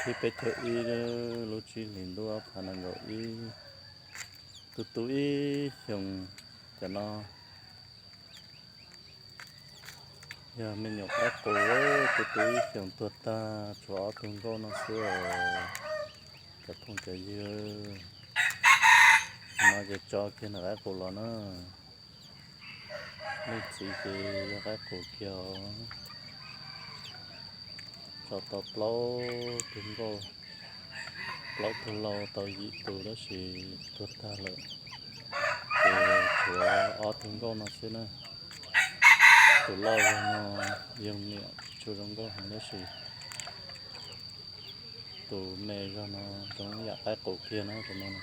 Thib peb caug ib lub tsib hlis ntuj ob phav nees nkaum ib, tu tu ib xyoos. Cov no yog me nyuam qaib qus, tu tu ib xyoos tuag tag, tshuav ob tug nkauj no xwb os. Cov phooj cov ywg, no ces tso kiag nws qaib qus los na. Leej txiv ces yog qaib qus kiag os. Tso tau plaub tug nkauj, plaub tug lau tau yim tus tab sis tuag tag lawm, ces tshuav ob tug nkauj no xwb na. Tus loj zog no yog niam, tsis tshua zoo nkauj heev tab sis tus me zog no zoo yam qaib qus kiag na, tus no na.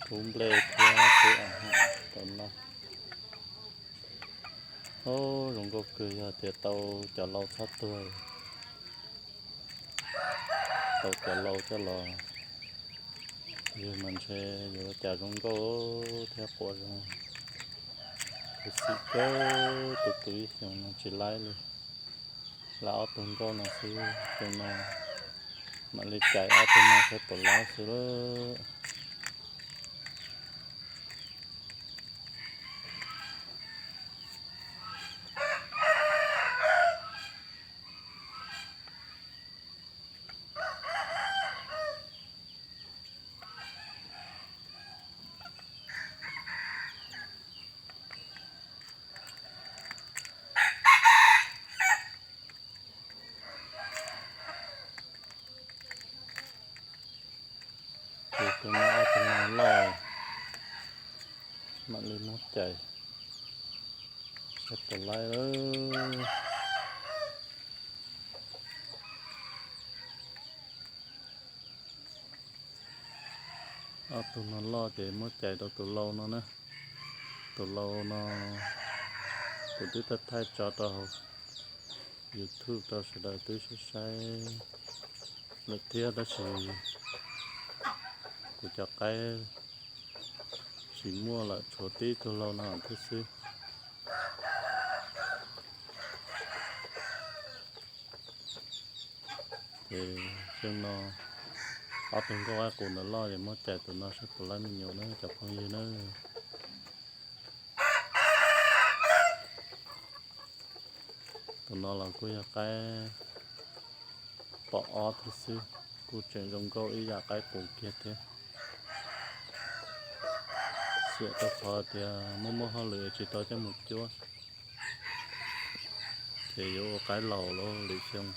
Kub nplej thiab kub a ham tau noj. Ob, zoo nkauj kawg, yog tias tau cov lau txhob tuag, tau cov lau coj los yug mas ntshe yuav ua cas zoo nkauj thiab quav zoo. Khuv xim kawg, tu tu ib xyoos no tsis laib li. Laib ob tug nkauj no xwb, xyoo no mam li cais ob tug no saib puas laib xwb lawm. Ces tus no ob tug no loj, mam li muab cais saib puas laib lawm. Ob tug no loj ces muab cais rau tus lau no na. Tus lau no kuv twb thaij thaij tso rau hauv YouTube rau sawv daws twb saib saib lawm thiab tab sis kuv cov qaib tsis muaj lawm, tshuav tib tug lau no thiab xwb. Ces xyoo no ob tug nkauj qaib qus ntawd loj ces muab cais tus no saib puas laib me nyuam na cov phooj ywg na. Tus no los kuj yog qaib pom ob thiab xwb, kuj tseem zoo nkauj ib yam qaib qus kiag thiab. Xiam rau qhov tias muaj muaj hauj lwm tsis tau coj mus cuab, ces yuav ua qaib laus lawm lwm xyoo.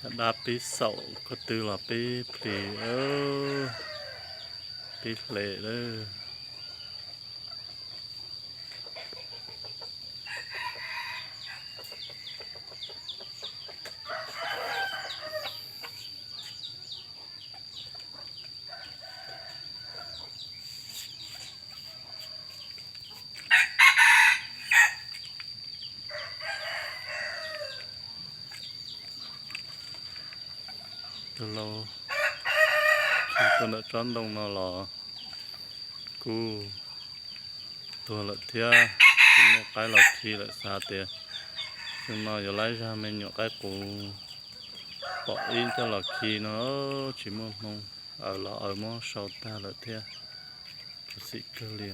Cov dab pib xaum ko tw los pib plis, pib hle lawm. Tus lau khi tuaj ntawm tsob ntoo no los kuj tuag lawm thiab, tsis muaj qaib los khi lawm, xav tias xyoo no yuav laib zaj me nyuam qaib qus pom ib coj los khi no tsis muaj hmoo, aws los aws muab sau tag lawm thiab. Khuv xim kawg li.